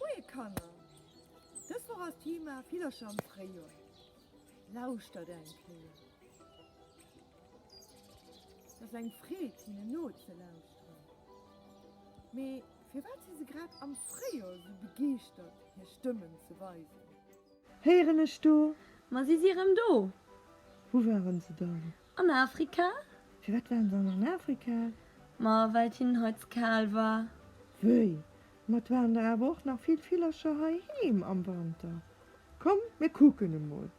Moie Kanner! Dës Woch ass Thema Villercher am Fréijoer. Lauschtert eng Kéier. Et ass eng Freed hinnen nozelauschteren. Mee firwat si se grad am Fréijoer sou begeeschtert hir Stëmmen ze weisen? Héieren ech do? Ma si si rëm do! Wou waren se dann? An Afrika. Firwat waren se dann an Afrika? Ma well et hinnen hei ze kal war. Wéi? Ma et waren der awer och nach vill Villercher heiheem am Wanter. Komm, mir kucken emol.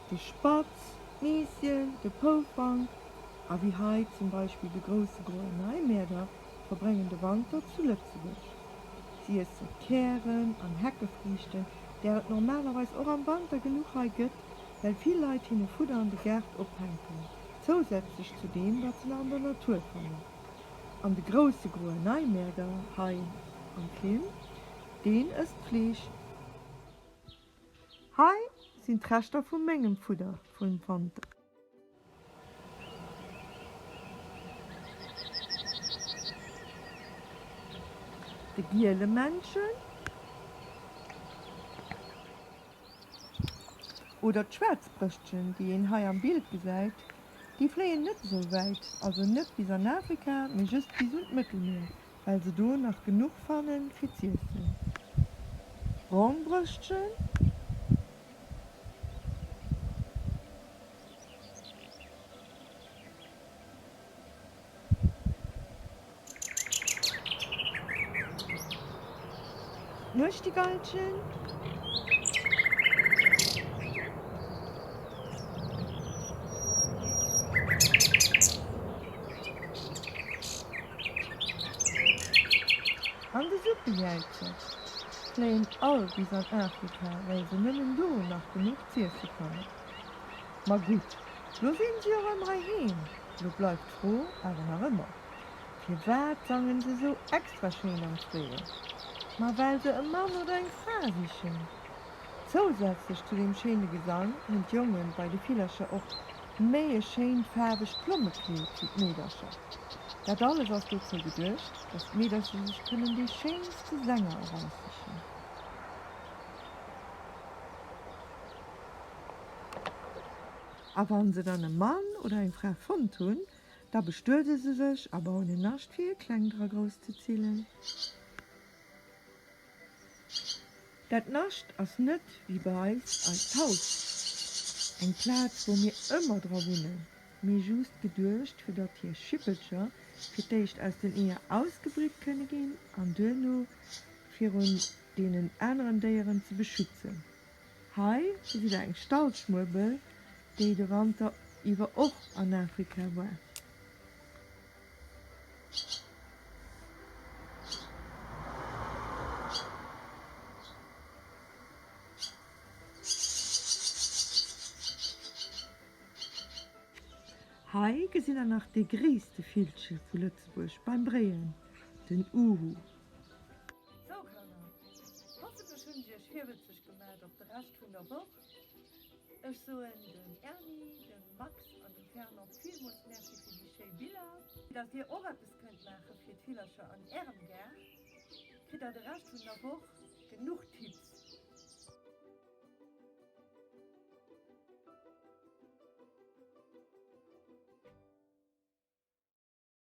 De Spatz, d'Meeschen, de Poufank a wéi hei zum Beispill de grousse groen Neimäerder verbréngen de Wanter zu Lëtzebuerg. Si iesse Kären an Heckefriichten, där et normalerweis och am Wanter genuch hei gëtt, well vill Leit hinne Fudder an de Gaart ophänken, zousätzlech zu deem, wat se nach an der Natur fannen. An de grousse groen Neimäerder hei am Film, deen ësst Fleesch. Hei sinn d'Reschter vu mengem Fudder vum Wanter. De giele Männchen oder d'Schwaarzbrëschtchen, déi een hei am Bild gesäit, déi fléien net esou wäit, also net bis an Afrika, mee just bis un d'Mëttelmier, well se do nach genuch fannen fir z'iessen. D'Brongbrëschtchen. D'Nuechtigallchen. An de Suppejäizer fléien all bis an Afrika, well se nëmmen do nach genuch z'iesse fannen. Ma gutt, lo sinn si och erëm heiheem. Lo bleift d'Fro awer nach ëmmer, Firwat sangen se sou extra schéin am Fréijoer? Ma well se e Mann oder eng Fra sichen. Zousätzlech zu deem schéine Gesang hunn d'Jongen bei de Villercher och méi e schéint faarwegt Plommekleed wéi d'Meedercher. Dat alles ass dozou geduecht, dass d'Meedercher sech kënnen dee schéinste Sänger eraussichen. A wann se dann e Mann oder eng Fra fonnt hunn, da bestuede se sech a bauen en Nascht fir hir Kleng dra grouss ze zillen. Dat Nascht ass net wéi bei eis eist Haus, eng Plaz wou mir ëmmer dra wunnen, mee just geduecht fir datt hir Schippelcher fir d'éischt aus den Eeër ausgebritt kënne ginn an duerno virun deenen aneren Déieren ze beschützen. Hei gesitt der eng Stallschmuebel, déi de Wanter iwwer och an Afrika war. Hei gesitt der nach dee gréisste Villche vu Lëtzebuerg beim Bréien, den Uhu. Sou Kanner, hoffentlech hunn ech iech virwëtzeg gemat op de Rescht vun der Woch. Ech soen dem Erny, dem Max an dem Fernand villmools Merci fir déi schéi Biller. Fir dass dir och eppes kënnt maache fir d'Villercher an ärem Gaart, kritt der de Rescht vun der Woch genuch Tipps.